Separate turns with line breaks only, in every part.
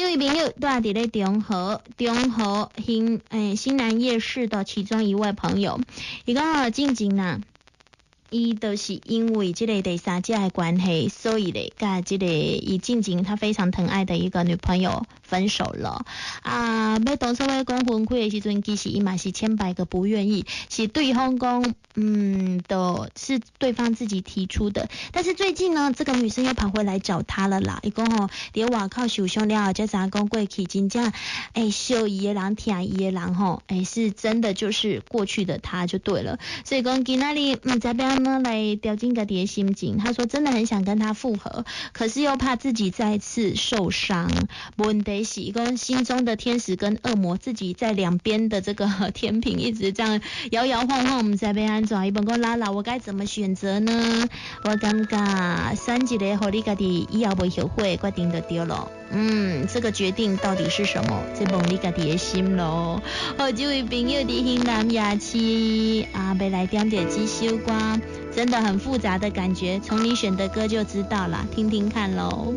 這位朋友住佇咧中和，中和新南夜市的其中一位朋友，伊講進前啦。伊就是因為這個第三者的關係，所以咧，佮這個伊進前他非常疼愛的一個女朋友分手了。啊，欲當初欲講分開的時陣，其實伊嘛是千百個不願意，是對方講，都是對方自己提出的。但是最近呢，這個女生又跑回來找他了啦。伊講吼，佇外口受傷了後，才知影講過去真正惜伊的人、疼伊的人吼，是真的就是過去的他就對了。所以講今仔日毋知欲按怎來調整家己的心情。他說真的很想跟他復合，可是又怕自己再次受傷。問題是講心中的天使跟惡魔自己在兩邊的這個天平一直這樣搖搖晃晃，毋知欲按怎。伊問講拉拉，我該怎麼選擇呢？我感覺選一個予你家己以後袂後悔決定就對咯。這個決定到底是什麼？這問你家己的心咯。好，這位朋友佇興南夜市啊，欲來點著這首歌，真的很複雜的感覺，從你選的歌就知道了，聽聽看咯。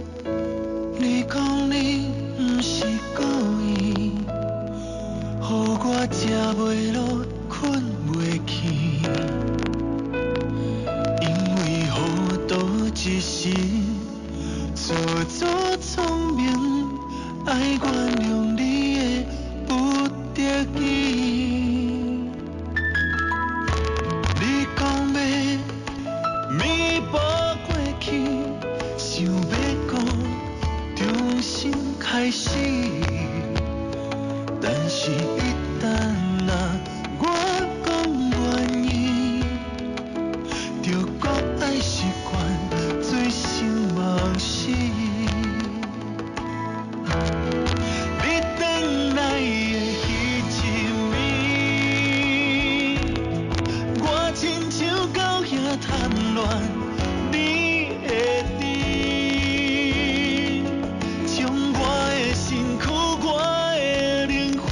你講你毋是故意，予我食袂落，睏袂去，因為糊塗一時，自作聰明，愛原諒你的不得已。你講欲彌補過去，想欲閣重新開始，但是一旦若我講願意，就閣愛習慣醉生夢死。你轉來的彼一暝，我親像狗仔貪戀你的甜，將我的身軀、我的靈魂，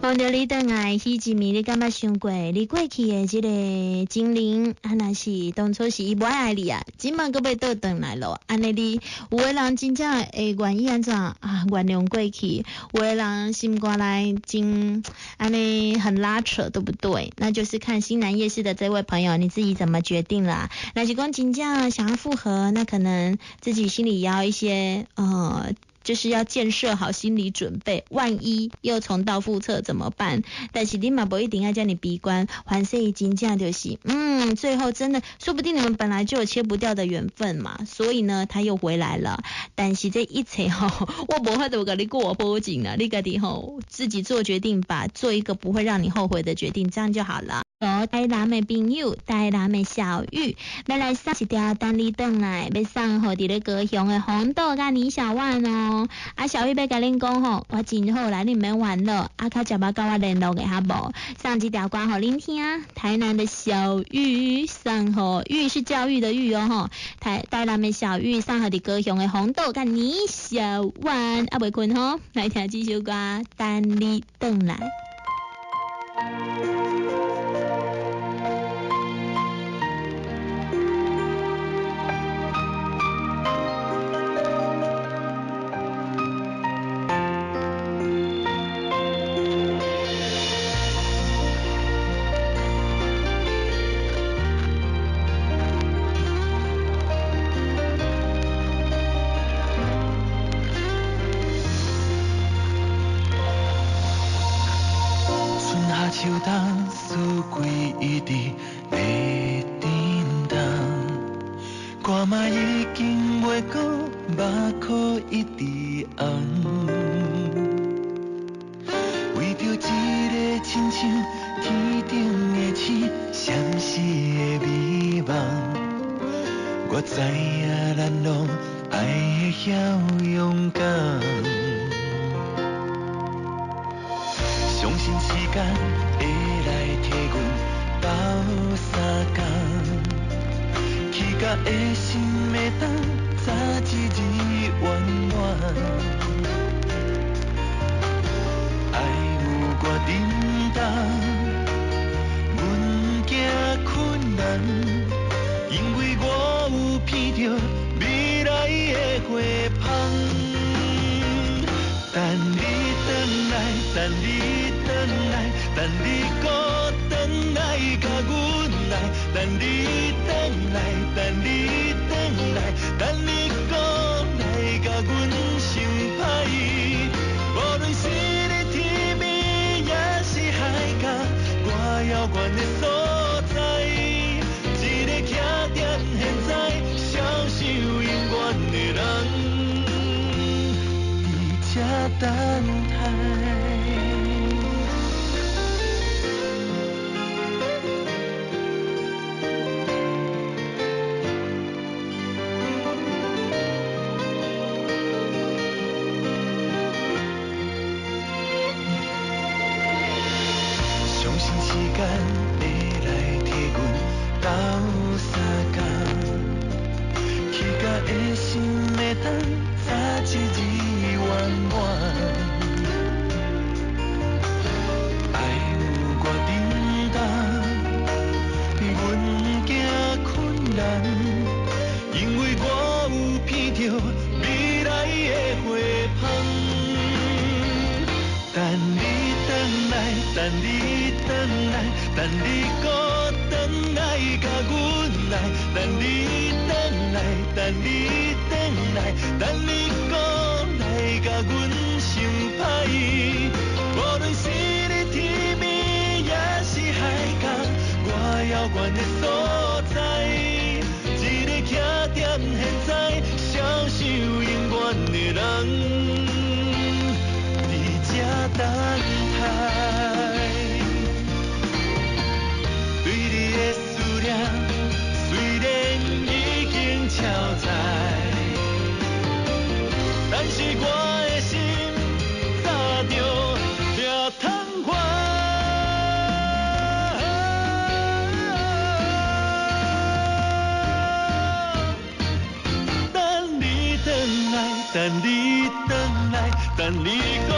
望著你轉來，彼一暝你敢捌想過，你過去的這个情人，啊，若是當初是伊無愛你啊，這馬閣欲倒轉來咯。按呢你有的人真正會願意按怎啊原諒過去，有的人心肝內真按呢很拉扯，對不對？那就是看新南夜市的這位朋友你自己怎麼決定啦。若是講真正想要復合，那可能自己心裡要一些就是要建設好心理準備，萬一又重蹈覆轍怎麼辦？但是你嘛無一定愛遮爾悲觀，反正真正就是，最後真的說不定你們本來就有切不掉的緣分嘛，所以呢他又回來了。但是這一切吼，我無法度共你過保證啦，你家己吼自己做決定吧，做一個不會讓你後悔的決定，這樣就好了。台南的朋友，台南的小玉，欲來送一條等你轉來，欲送予佇咧高雄的紅豆佮倪小萬哦。啊，小玉欲共恁講吼，我真好啦，你毋免煩惱，啊，較食飽佮我聯絡的較無？送這條歌予恁聽，台南的小玉送予，玉是教育的育哦吼。台南的小玉送予佇高雄的紅豆佮倪小萬，啊，未睏吼，來聽這首歌，等你轉來。
秋冬四季一直咧振动，我嘛已經袂阁目眶一直紅。為著一个親像天頂的星，閃烁的美夢，我知影咱攏愛會曉勇敢。相信時間會來替阮鬥相共，起甲的心會當早一日圓滿。愛有偌沉重，阮驚困難，因為我有闻著未來的花香。等你轉來，等你轉來，等你閣轉來共阮來，等你轉來，等你轉來，等你閣來共阮心歹。無論是佇天邊抑是海角，偌遙遠的所在，一个徛踮現在，消失永遠的人，佇這等待。相信時間會來替阮鬥相共，起甲的心會當早一日圓滿。愛有偌沉重，阮驚困難，因為我有闻著未來的花香。等你轉來，等你轉來，等你閣轉來共阮來，等你轉來，等你轉來，等你閣來共阮心歹。無論是佇天邊抑是海角，偌遙遠的所在，一个徛踮現在，消失永遠的人，佇這等待。對你的思念雖然已經超載，但是我的心早就掠窗花。等你轉來，等你轉來，等你閣